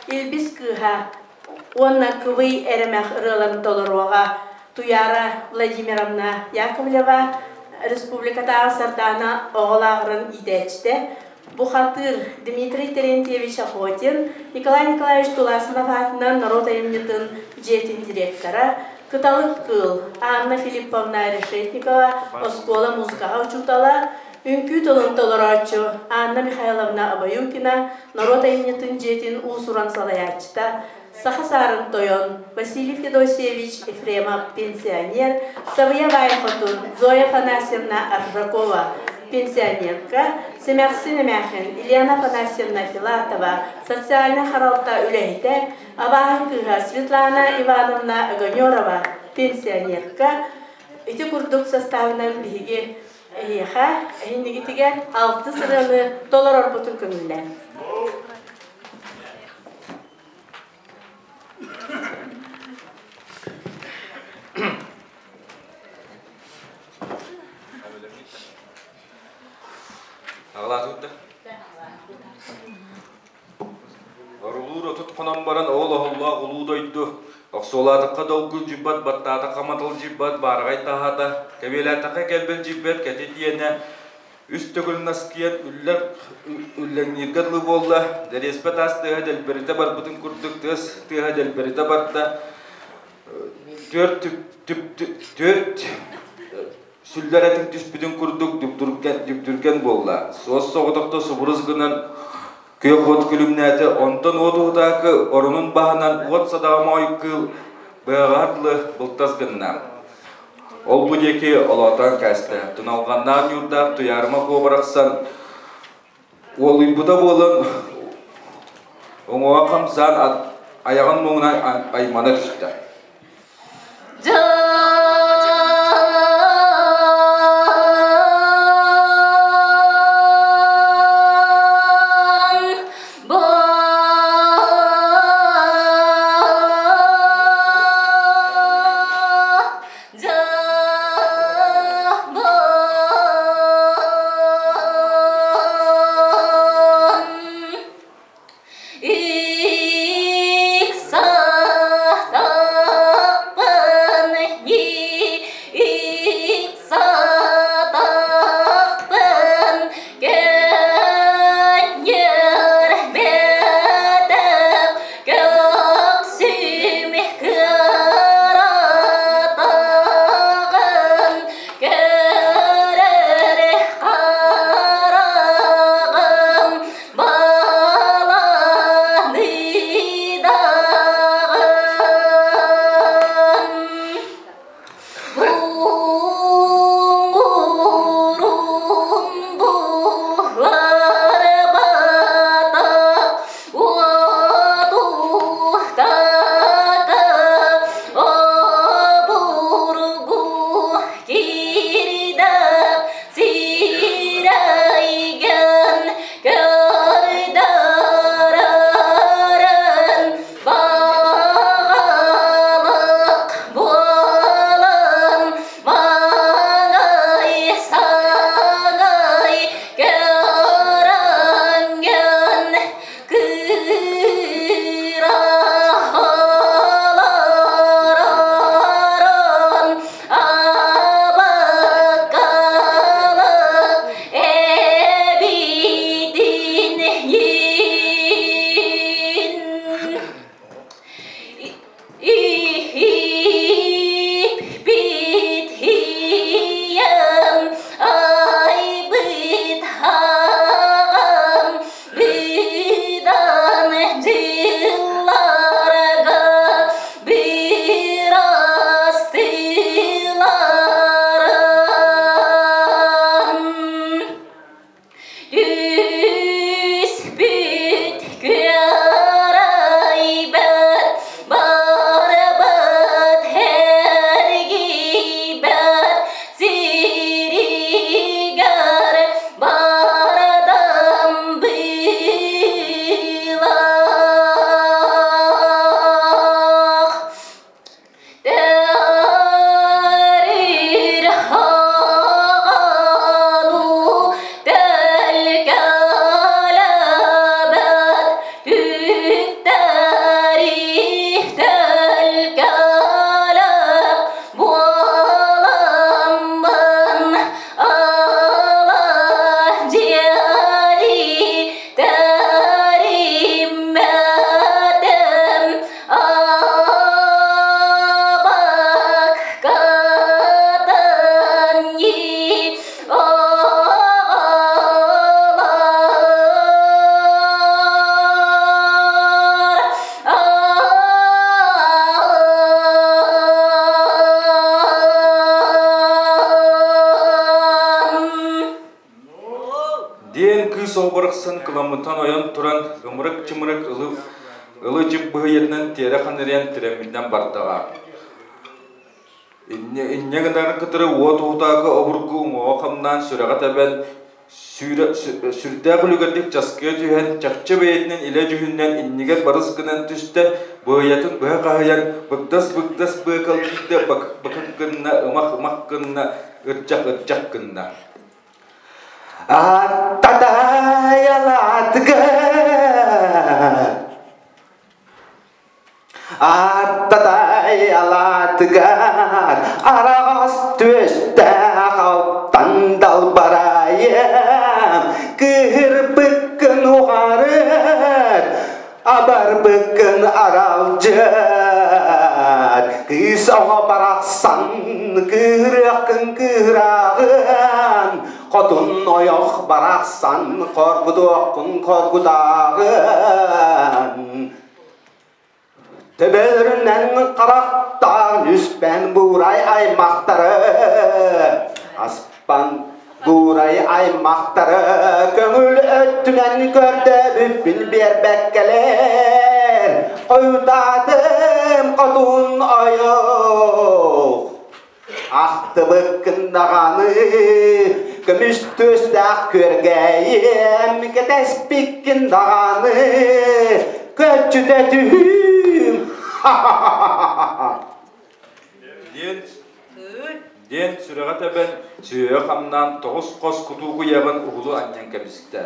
Илбис кыыһа уонна Кыбый эрэмэх ырыаларын толоруоҕа Туяра Владимировна Яковлева, республикатааҕы Сардаана оҕо лааҕырын иитээччитэ, бухатыыр Дмитрий Терентьевич Охотин, Николай Николаевич Туласынов аатынан норуот айымньытын дьиэтин директора, Кыталык кыыл Анна Филипповна Решетникова, оскуола музыкаҕа учуутала, Үҥкүү тылын толорооччу Анна Михайловна Обоюкина, норуот айымньытын дьиэтин уус-уран салайааччыта, Саха Саарын тойон Василий Федосеевич Ефремов пенсионер, Сабыйа Баай Хотун Зоя Афанасьевна Аржакова пенсионерка, Сэмэхсин эмээхин Ильяна Афанасьевна Филатова социальнай харалта үлэһитэ, абааһы кыыһа Светлана Ивановна Огонерова пенсионерка. Ити курдук составынан биһиги Эһиэхэ, эһиннигитигэр алтыс ырыаны толорорбутун көҥүллээн. Аҕалаатыбыт да? Орулуур 30 хонон баран ол оһоллоох улуу дойду охсуолаатахха долгулдьуйбат, баттаатахха маталдьыйбат, баараҕай таһаата, кэбиэлээтэххэ кэлбэлдьийбэт кэтит иэнэ үс төгүл наскыйан үллэр үллэҥнииргэ дылы буолла, дэриэспэ таас тыаһа дэлбэритэ барбытын курдук тыас тыаһа дэлбэритэ барда, түөрт түөрт сүллэр этиҥ түспүтүн курдук дүбдүргэн буолла. Суос соҕотохто субурус гынан күөх уот күлүмнээтэ, онтон уот уһутаакы орунун баһынан уот садаҕа моой кыыл быһаҕаһар дылы былтас гынна. Ол бу диэки олоотоон кээстэ. Туналҕаннаах ньуурдаах Туйаарыма Куо барахсан уолуйбута буолан уҥуоҕа хамсаан айаҕын муҥунан аймана түстэ. Ик сахта. Кыыс оҕо барахсан кыламмытынан ойон туран, ымырык-чымырык ылы-ылы-дьып быһыйатынан тиэрэ ханырыйан тирэммитинэн бардаҕа. Инньэ, инньэ гынарын кытары уот уһутаакы обургу уҥуоҕа хамнаан сүрэҕэ тэбэн, сүрдээх үлүгэрдик часкыйа түһэн, чахчы бэйэтинэн илэ дьүһүннэн иннигэр барыс гынан түстэ, быһыйатын быһа хаһыйан, быгдас-быгдас быакалдьыйда, бакык гынна, ымах-ымах гынна, ырдьах-ырдьах гынна. Аттатайалаатыгар Аттатайалаатыгар араҕас түөстээх алтан далбарайым кыыһырбыккын уҕарыт Абарбыккын аралдьыт, кыыс оҕо барахсан, кыыһырыаххын кыыһыраҕын, хотун ойох барахсан, хоргутуоххун хоргутааҕын. Төбөлөрүнэн харахтаан үспэн буурай аймахтары, аспан буурай аймахтары көҥүл өттүнэн көрдөбүппүн биэрбэккэлэр, хойутаатым хотун ойох. Ахтыбыккын даҕаны көмүс түөстээх күөргээйим, кэтэспиккин даҕаны көччүтэ түһүүм. Диэн, диэн сүрэҕэ тэбэн, сүһүөҕэ хамнаан тоҕус хос кутуу куйаҕын уһулу анньан кэбистэ.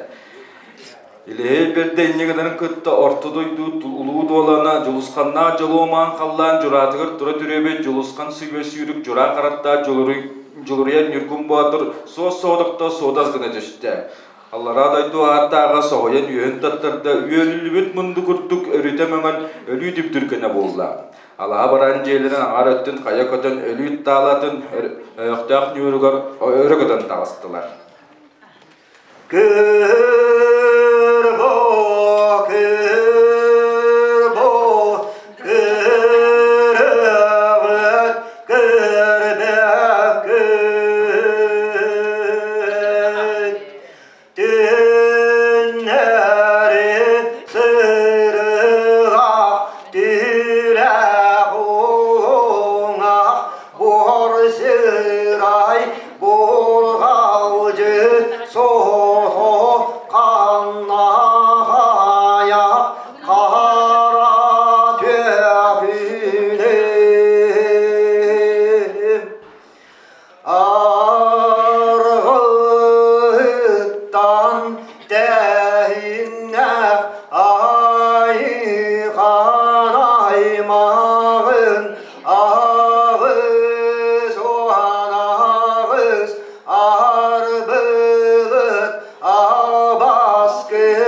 Илиһэй бэрдэ инньэ гынарын кытта орто дойду улуу дуолана Дьулусханнаах дьолуомаан халлаан дьураатыгар тура түрүөбүт Дьулусхан сүгэ сүүрүк дьураа хараттаах Дьулуруйар Ньургун Боотур суос-соҕотохто суодас гына түстэ. Аллараа дойду ааттааҕа соһуйан үөһүн таттарда, үөрүллүбүт мунду курдук өрүтэ мөҥөн өлүү дүбдүргэнэ буолла. Алаһа баран дьиэлэрин аҥаар өттүн хайа көтөн өлүү таалатын өйөхтөөх ньууругар өрө көтөн таҕыстылар. Кырбо, кырбо, кырыгыт, кырбэккит. Түннэри сырыгах, түлэх уҥах, буор сырай Бурҕалдьы соһо ханнаһайах хара түөкүнүм Аргыттан тэһиннэх айхан аймаҕын Аҕыс уон аҕыс арбылыт абаскынан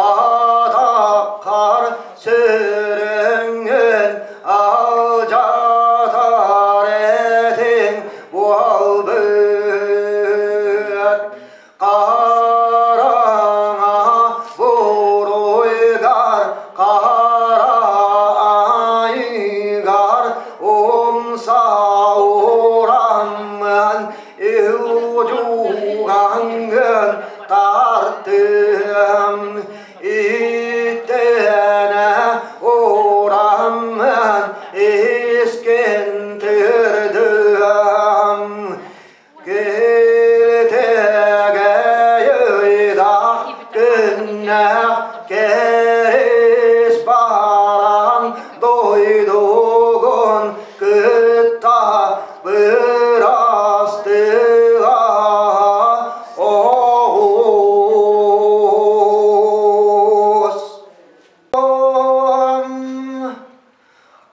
атаххар сүрүҥҥүн алдьатар этиҥ буолбут. Хараҥа буруйгар, хара айыгар умса ураммын илдьугаҥҥын тартым иттэнэ ураммын искин тырдым Киритэгэйдах күннэх кэрис баран дойдугун кытта бырастыга оҕус.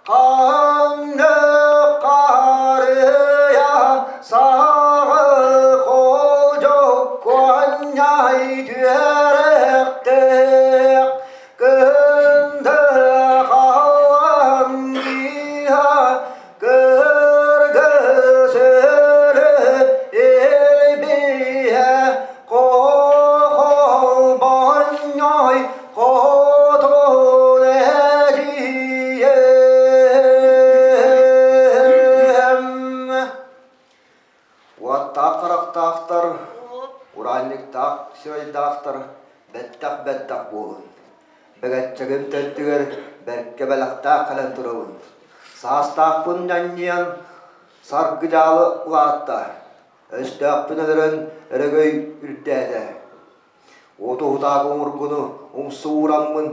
Ханнык харыйа саҕы холдьоккуонньай түөрэхтээх кынды халлан киһа кыргыз өлө элбиһэ Хохолбонньой хотун эдьиийэм Уоттаах харахтаахтар, ураанньыктаах сирэйдээх Дойдулаахтар бэттэх-бэттэх буолун. Бэгэччэгим төрдүгэр бэркэ бэлэхтээх кэлэн турабын. Саастаахпын ньанньыйан саргы-дьаалы улаатта. Өстөөхпүн өлөрөн өрөгөй үрдээтэ. Уотуһутаах уҥургуну умсуураммын,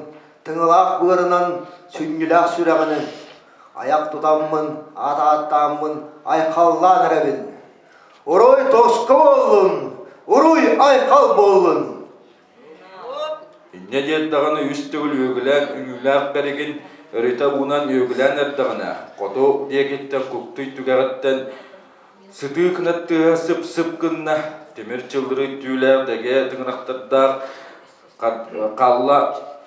тыҥалаах быарынан сүнньүлээх сүрэҕинэн айах тутаммын, аат ааттааммын айхаллаан эрэбин. Уруй тоску буоллун! Уруй айхал буоллун! Инньэ диэт даҕаны үс төгүл үөгүлээн үҥүүлээх бэригин өрүтэ уунан үөгүлээн эрдэҕинэ, хоту диэкиттэн куктуй түгэҕиттэн сытыы кынат тыаһа сып-сып гынна, тимир чыллырый түүлээх дэгиэ тыҥырахтардаах халла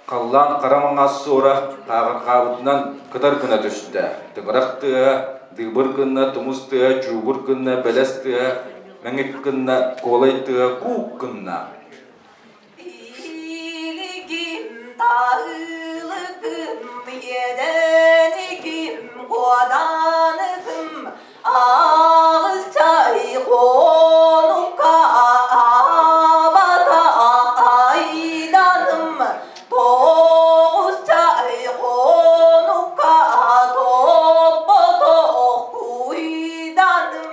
халлаан хара маҥаас суора хааҕырҕаабытынан кытар гына түстэ. Тыҥырах тыаһа дыыбыр гынна, тумус тыаһа чуугур гынна, бэлэс тыаһа мэҥик гынна, куолай тыаһа куук гынна. Илигим таылыгым иэдэниким куоданыгым аҕыс чай хонукка абата айданым тоҕус чай хонукка топпотох куйданым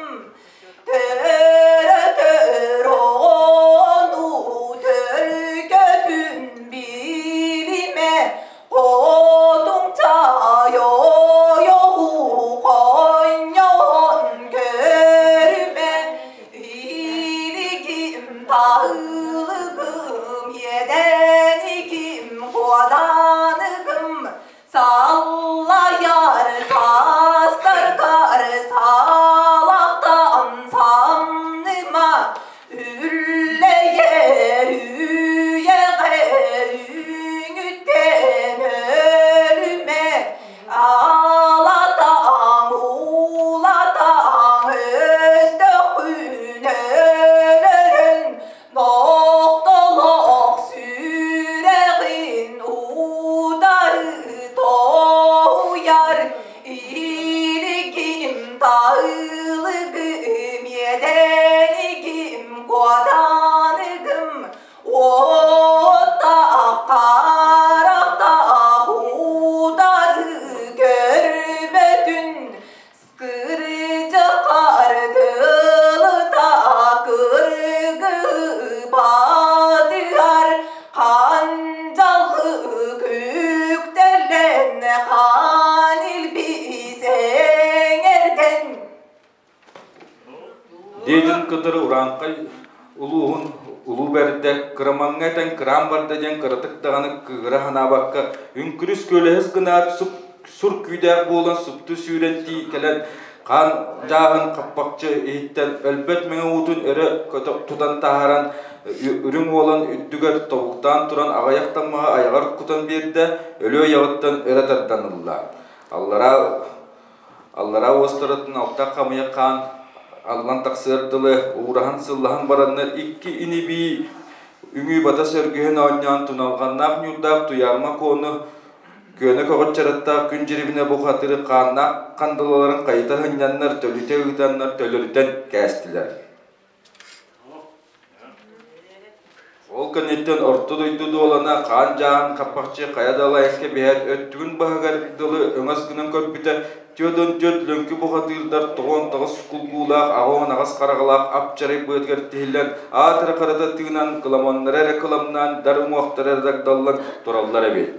Төрөтөр оҕону төлкөтүн билимэ, хотуҥ чайойоҕу хонньоһон көрүмэ, илигим таһылыгым, иэдэниким куоданыгым, Саллайар саастаргар салахтан самныма, Үллэйэр үйэҕэр үҥүттэн өлүмэ, Алатаҥ уулатаҥ өстөххүн өлөрөн, Нохтолох сүрэҕин утары тоһуйар, Илигим таылыгым, иэдэнигим, куоданыгым, Уоттаах харахтаах утары көрбөтүн, Кырдьаҕар тылыта кыргыбатыгар хандьалгы күктэллэн хаан илбис эҥэрдэн Диэтин кытары урааҥхай улууһун улуу бэрдэ кырамаҥҥа этэн кыраан барда диэн кыратык даҕаны кыыһыра санаабакка үҥкүрүс күөлэһис гынаат сур күүдээх буолан супту сүүрэн тии кэлэн хаан дьааһын хаппахчы иһиттэн өлбөт мэҥэ уутун өрө тутан таһааран үрүҥ уолан үрдүгэр тобуктаан туран аҕыйах таммаҕы айаҕар кутан биэрдэ, өлүө айаҕыттан өрө тардан ылла. Аллараа Аллараа уостарыттан алта хамыйах хаан аллан тахсыар дылы уураһан-сыллаһан бараннар икки ини-бии үҥүү бата сөргүһэн оонньоон туналҕаннаах ньуурдаах Туйаарма Куону күөнэ көҕүччараттаах күн дьирибинэ бухатыры хааннаах хандалаларын хайыта сынньаннар төлүтэ ыытаннар төлөрүтэн кээстилэр. Ол кэнниттэн Орто дойду дуолана хаан дьааһын хаппахчы хайа да алайаска биһээт өттүгүн баһыгар дылы өҥөс гынан көрбүтэ, 44 лөҥкү бухатыырдар 98 кулгуулаах, 88 хараҕалаах ап-чарай быатыгар тиһиллэн, аатыра харата тыынан, кыламаннара эрэ кыламнаан, дар уҥуохтара эрэ дагдаллан тураллар эбит.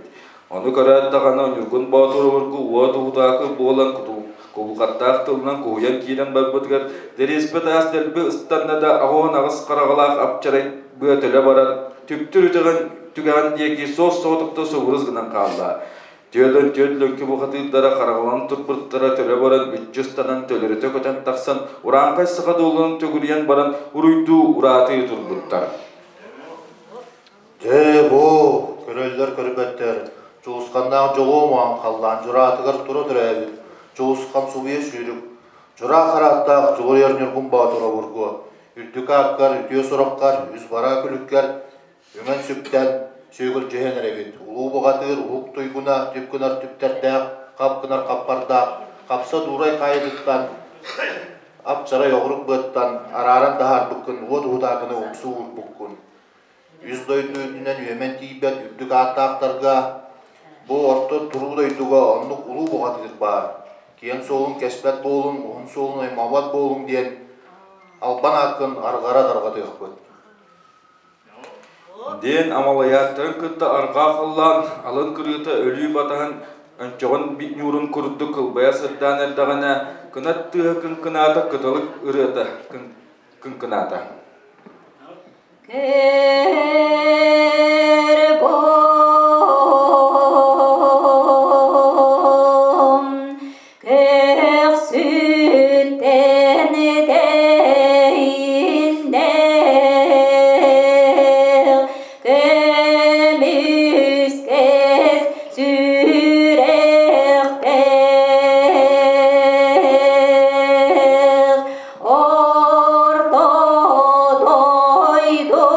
Ону көрөөт даҕаны Ньургун Боотур обургу уот уһутаакы буолан кубулҕаттаах тылынан куһуйан киирэн барбытыгар дэриэспэ таас дэлби ыстанна да 88 хараҕалаах апчарай быа төлө баран түптүр үтэҕин түгэҕин диэки суос-соҕотохто субурус гынан хаалла. 44 лөҥкү бухатыырдара хараҕаланан турбуттара төлө баран мүччү ыстанан төлөрүтэ көтөн тахсан урааҥхай саха дуолунан төгүрүйэн баран уруйдуу ураатыы турбуттар. Дьэ, бу, көрөллөр-көрбөттөр, Чуусханнаах дьолуом уоһан халлаан дьураатыгар тура төрөөбүт Чуусхан субуйа сүүрүк, дьураа харааттаах Дьулуруйар Ньургун Боотур обургу, үрдүк ааккар, үтүө сураххар, үс бараа күлүккэр үҥэн-сүктэн, сүөгүлдьүһэн эрэбит. Улуу бухатыыр уһук туйгуна, түп гынар түптэрдээх, хап гынар хаппардаах, хапса дуурай хаайытыттан, ап-чарай оҕурук быаттан арааран таһаарбыккын, уот уһутаакыны умсуу уурбуккун. Үс дойду үрдүнэн үөмэн тиийбэт үрдүк ааттаахтарга бу орто туруу дойдуга оннук улуу бухатыыр баар. Киэҥ суолун кэспэт буолуҥ, уһун суолун аймаабат буолуҥ диэн албан ааккын арҕара тарҕатыахпыт. Диэн амалыйааттарын кытта арҕаа халлаан алын кырыыта өлүү батаһын өнчөҕүн ньуурун курдук кылбайа сырдаан эрдэҕинэ, кынат тыаһа кыҥкынаата, кыталык ырыата кыҥкынаата. Көр Көхсүттэн тэйиннэх, көмүскэс сүрэхтээх, орто дойду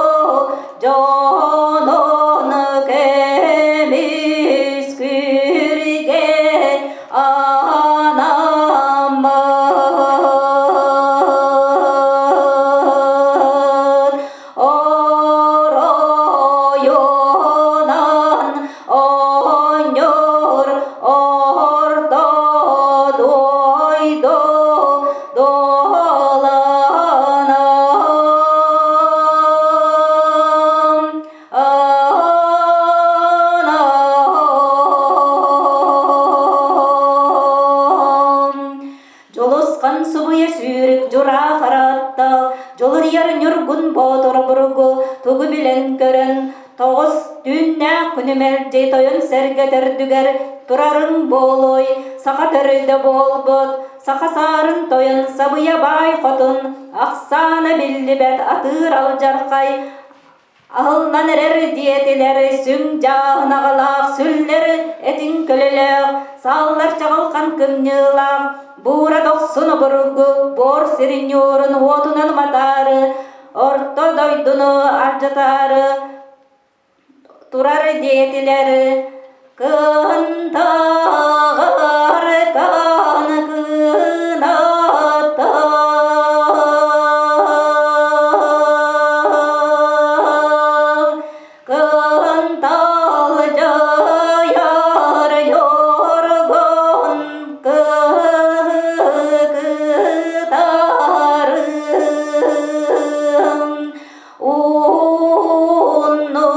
дьонун көмүскүргэ анаммыт оройунан оонньуур орто дойду доланам. Дьулусхан субуйа сүүрүк дьураа харааттаах, дьулуруйар ньургун боотур обургу тугу билэн көрөн, тоҕус түүннээх күнү мэлдьи тойон сэргэ төрдүгэр турарыҥ буолуой, саха төрүтэ буолбут, саха саарын тойон сабыйа баай хотун, ахсаана биллибэт атыыр алдьархай, Аһыллан эрэр диэтилэр, сүҥ дьааһын аҕалаах, сүллэр этиҥ көлөлөөх, сааллар чаҕылхан кымньыылаах, буура дохсун обургу, буор сирин ньуурун уотунан уматаары, орто дойдуну алдьатаары турар диэтилэр. Кынтаҕар таан кынаттаах, кынтал дьайар дьоргон кытарым. Унну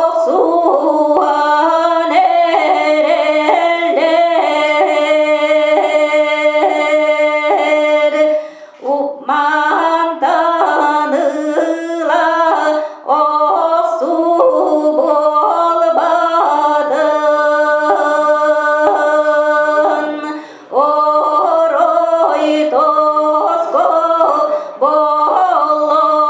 охсуһан эрэллэр, мантан ыла охсуу буолбатын. Орой тоско боллон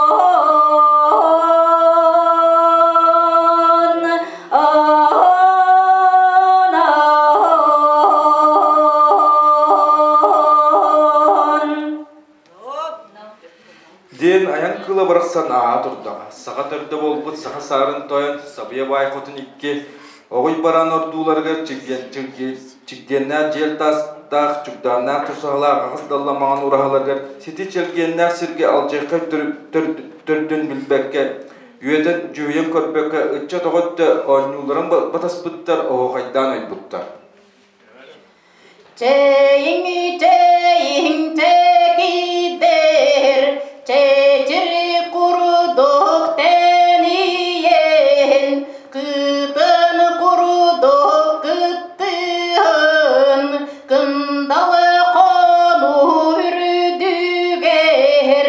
анан. Диэн айан кыыла барахсан ааһа турдаҕа. Саха төрдө буолбут саха саарын тойон Сабыйа баай хотун икки оҕуй бараан ордууларыгар чигдиэннээх дьиэл таастаах, чугдааннаах тусаһалаах аҕыс далла маҥан ураһаларыгар сити чэлгиэннээх сиргэ алдьархай төрдүн билбэккэ, үөтэн дьүһүйэн көрбөккө ыччат оҕо өттө оонньууларын батаспыттар, оһуохайдаан ойбуттар. Чэйиҥ, чэйиҥ, чэкидэр, чэчир курдук тэнийэн, кытын курдук кыттыһан, кындал хонуу үрдүгэр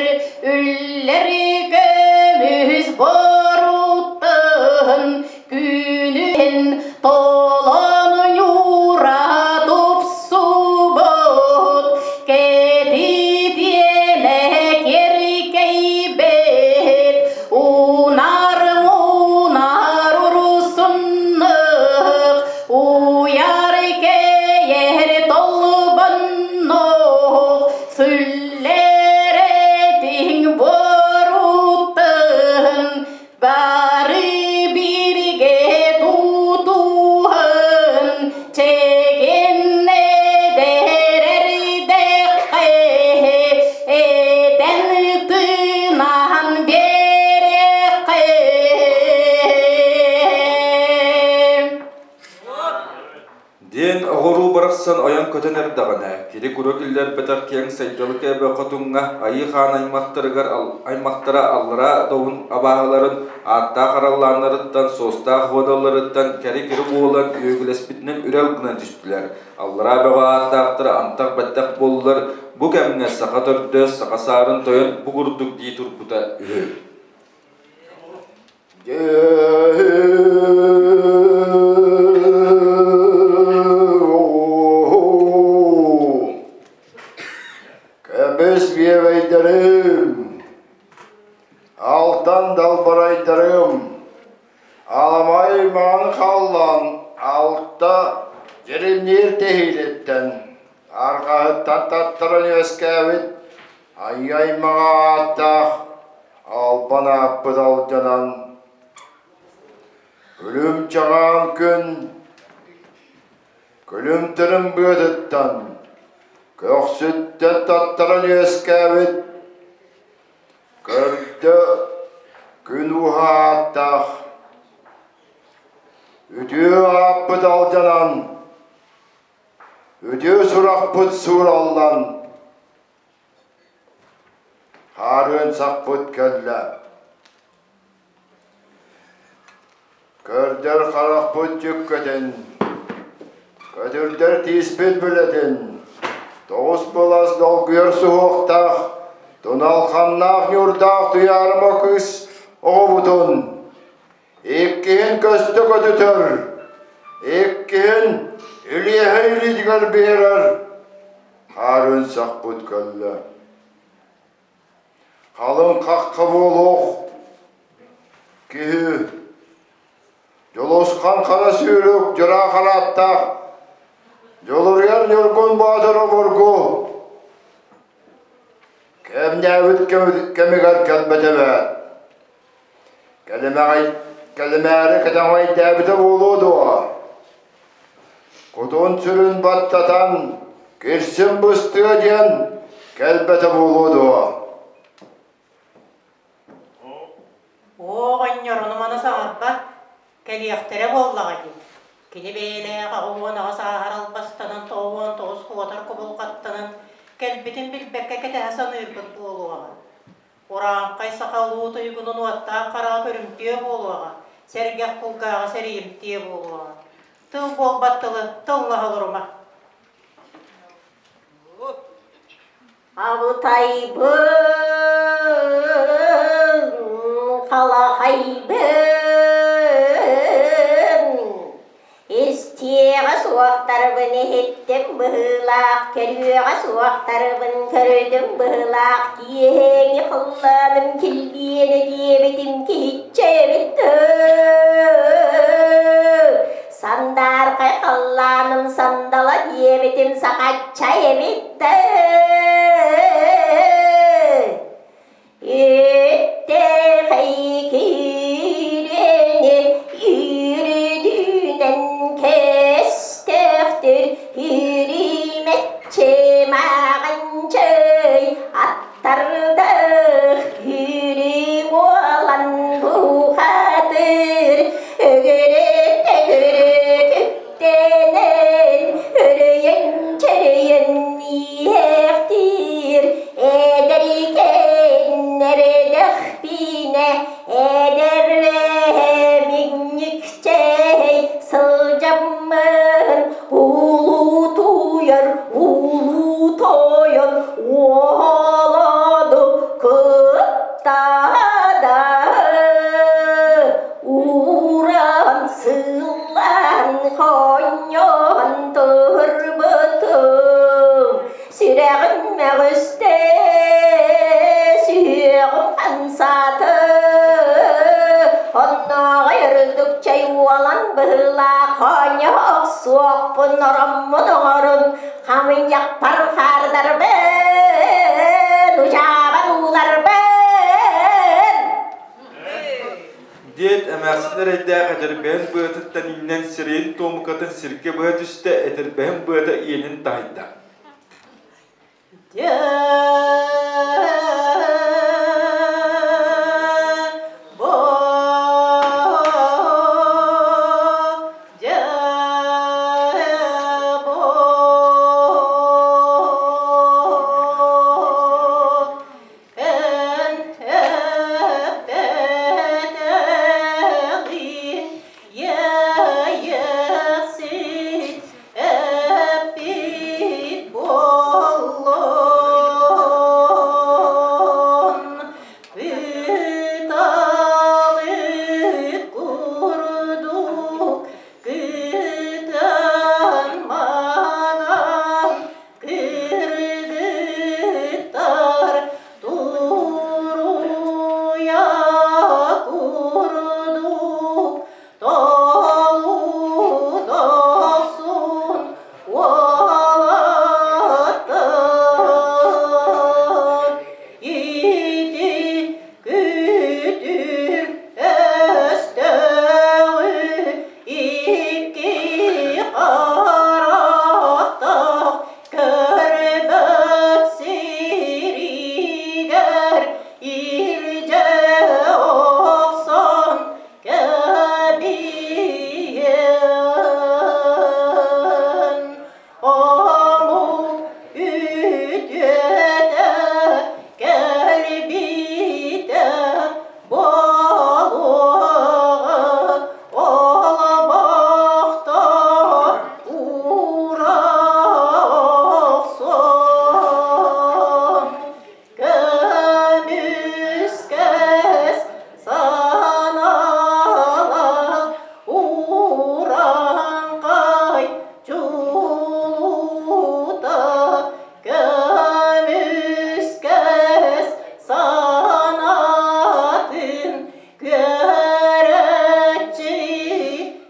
үллэр көмүс боруттан күнүн толон ньуура тупсубут, кэтитиэнэ кэркэйбэт, унар мунар урусуннук, уйар кэйэр толбоннук, сүллэр этиҥ боруттан. барахсан ойон көтөн эрдэҕинэ, кири-куру киллэрбэтэх киэҥ сайдалык эбэ хотуҥҥа Айыы Хаан аймахтарыгар аймахтара аллараа добун абааһыларын ааттаах араллааннарыттан, суостаах уодалларыттан кэри-кири буолан үөгүлэспитинэн үрэл гынан түстүлэр. Аллараа бөҕө ааттаахтара антах-бэттэх буоллулар, бу кэмҥэ саха төрдө, саха саарын тойон бу курдук дии турбута үһү. Көмүс биэбэйдэрим, алтан далбарайдарым, аламай маҥан халлаан алта дьиримниир тэһиилиттэн арҕаһыттан таттаран үөскээбит айыы-аймаҕа ааттаах албан ааппыт алдьанан, күлүм чаҕаан күн күлүм-тырым быатыттан, көхсүттэн таттаран үөскээбит көрдө күн ууһа ааттаах үтүө ааппыт алдьанан, үтүө сурахпыт суураллан, Хаарыан сахпыт кэллэ. Көрдөр харахпыт дьүккэтин, көтүрдэр тииспит билэтин, тоҕус былас долгуйар суһуохтаах, туналханнаах ньуурдаах туйаарыма кыыс оҕобутун иккиһин көстө көтүтэр, иккиһин илиэһэ илиитигэр биэрэр Хаарын сахпыт кэллэ. Халыҥ хахха буолуох киһи Дьулусхан хара сүүрүк дьураа харааттаах Дьулуруйар Ньургун Боотур обургу кэмнээбит кэмигэр кэлбэтэ эбээт. Кэлимэҕэй кэлимээри кэтэҕэйдээбитэ буолуо дуо? Кутун-сүрүн баттатан, кирсин быстыа диэн кэлбэтэ буолуо дуо? Оҕонньор ону-маны саҥарбат, кэлиэхтэрэ буоллаҕа дии. Кини бэйэлээх 88 ааһар албастанан, 99 куотар кубулҕаттанан, кэлбитин билбэккэ кэтэһэ саныырбыт буолуоҕа. Урааҥхай саха улуу туйгунун уоттаах хараҕа көрүмтүө буолуоҕа, сэргэх кулгааҕа сэрийимтиэ буолуоҕа. Тыл буолбат тылы тыллаһа олорума. Абытайбын, халахайбын, Истиэҕэ суохтарбын иһиттим быһыылаах, көрүөҕэ суохтарбын көрдүм быһыылаах, киэһээҥи халлааным килбиэнэ диэбитим киһиччэ эбит Сандаархай халлааным сандала диэбитим сахачча эбит Үттэхэй киирэни үүрүдүүнэн кэстөхтөр Үрүмэччи мааҕынчый аттардах Үрү буолан бухатыр Өгүрүк төгүрүк үктэнэн Өрөйөн чөрөйөн иһэхтиир Эдэрикэн эрэдэхпинэ эдэр эһэмиҥньикчэй сылдьаммын улуутуйар улуу тойон уолану кытта да ууран сыллан хонньоон турбутум Сүрэҕим мөҕүстэ, сүһүөҕүм хамсаата, оннооҕой өрүлдүк чэй уолан быһыылаах оонньоһо охсуохпун ороммун оҥорун, хамыйахпар хаардарбын, учаабар ууларбын. Диэт эмээхсин эрэйдээх этэрбэһин быатыттан иҥнэн сирэйин туомукатын сиргэ быһа түстэ, этэрбэһин быата иэнин таһыйда. Дьэ, бо, дьэ, бо. Көрөөччү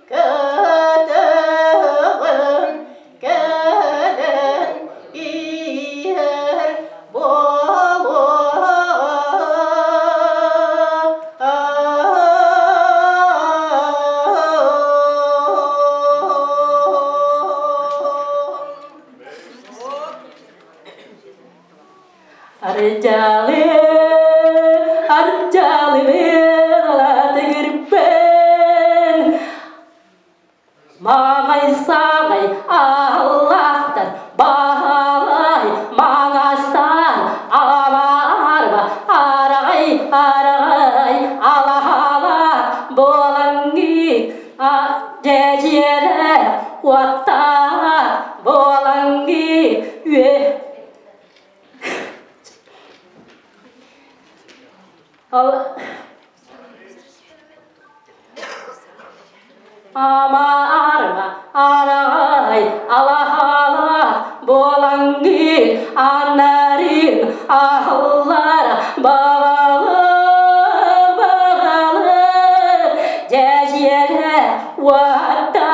көтөҕөн кэлэн иһэр буолуоҕа. Ардьалы, ардьалыбын алатыгырбын, Маҥай саҥай аллахтар, баһалай маҥастар, арба, араҕай, араҕай, алаһала буолаҥҥыт, дьэдьиэлэ уоттаах буолаҥҥыт, үө Ал Ама арма араҕай алаһала буолаҥҥын аннарын аһыллар баҕалы баҕалы дьэдьиэлэ уотта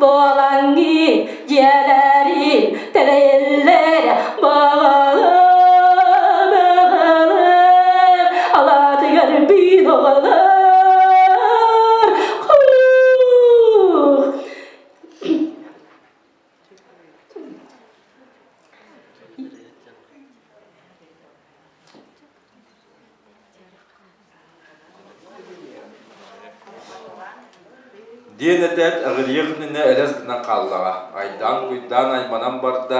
буолаҥҥын дьиэлэрин тэлэйэллэр баҕалы баҕалы алаатыгар биир оҕолор хойуух Диэн этээт, аҕырыйыах иннинэ элэс гынан хааллаҕа, айдаан-куйдаан айманан барда,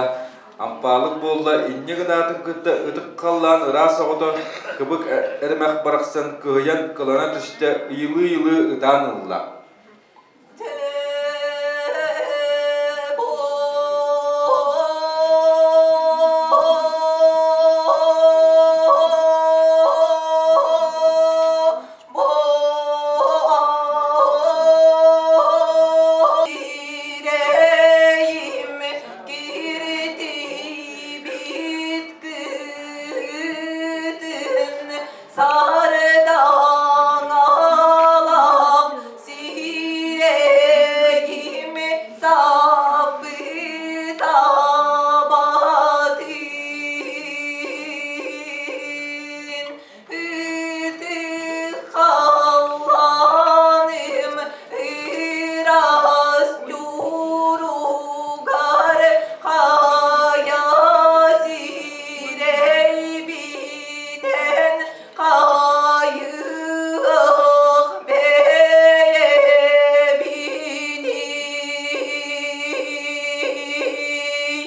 ампаалык буолла, инньэ гынаатын кытта ытык халлаан ыраас оҕото кыбык эрэмэх барахсан кыһыйан кылана түстэ, ыйылыы-ыйылыы ытаан ылла. Сирэйим киртийбит кыһытын сардаҥалаах сирэйим саппыта батын Ытык халлааным ыраас ньууругар хайа сирэйбинэн хайыах бэйэбиний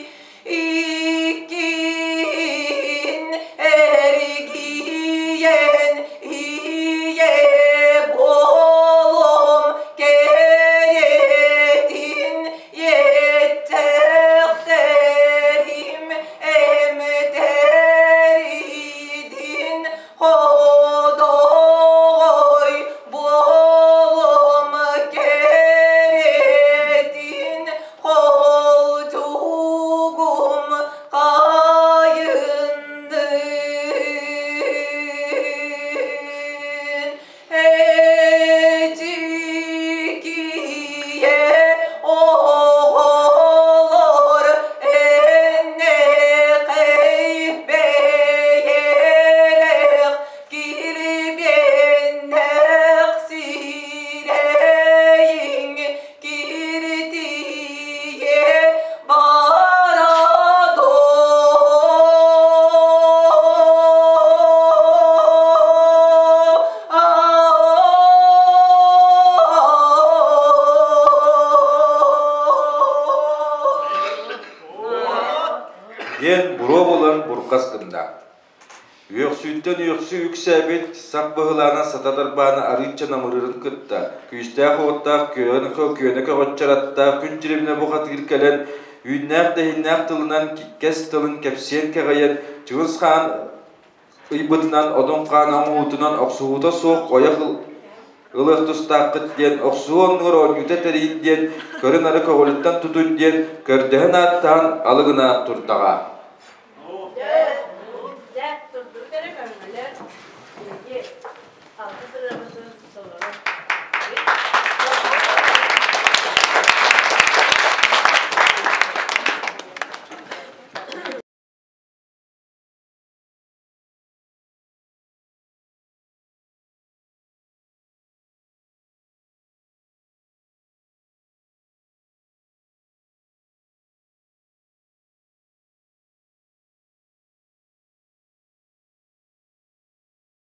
Иккин эргийэн ийэ буолуом кэриэтин иэттэхтэрим эмтэридин ходоҕой буолуом кэриэтин Холдьугум хайыннын Эдьикийэ оҕолор эннэхэй бэйэлээх килбиэннэх сирэйиҥ Киртийэ бара Диэн буруо булан бурҕас гынна. Үөхсүүттэн үөхсүү үксээбит, сах быһылаана сата дарбаана арыычча намырыырын кытта, күүстээх уоттаах күөнэ көҕөччөр аттаах күн дьиримнэ бухатыыр кэлэн, үүннээх-тэһииннээх тылынан кэс тылын кэпсиэн кэҕийэн, Чыгыс хаан ыйбытынан, Одун хаан оҥоһуутунан охсуһуута суох ойох ылыах тустааххыт диэн, охсуһуу оннугар оонньуута тэрийин диэн, көрү-нары көҕүлүттэн тутун диэн, көрдөһөн ааттаһан алы гына турдаҕа.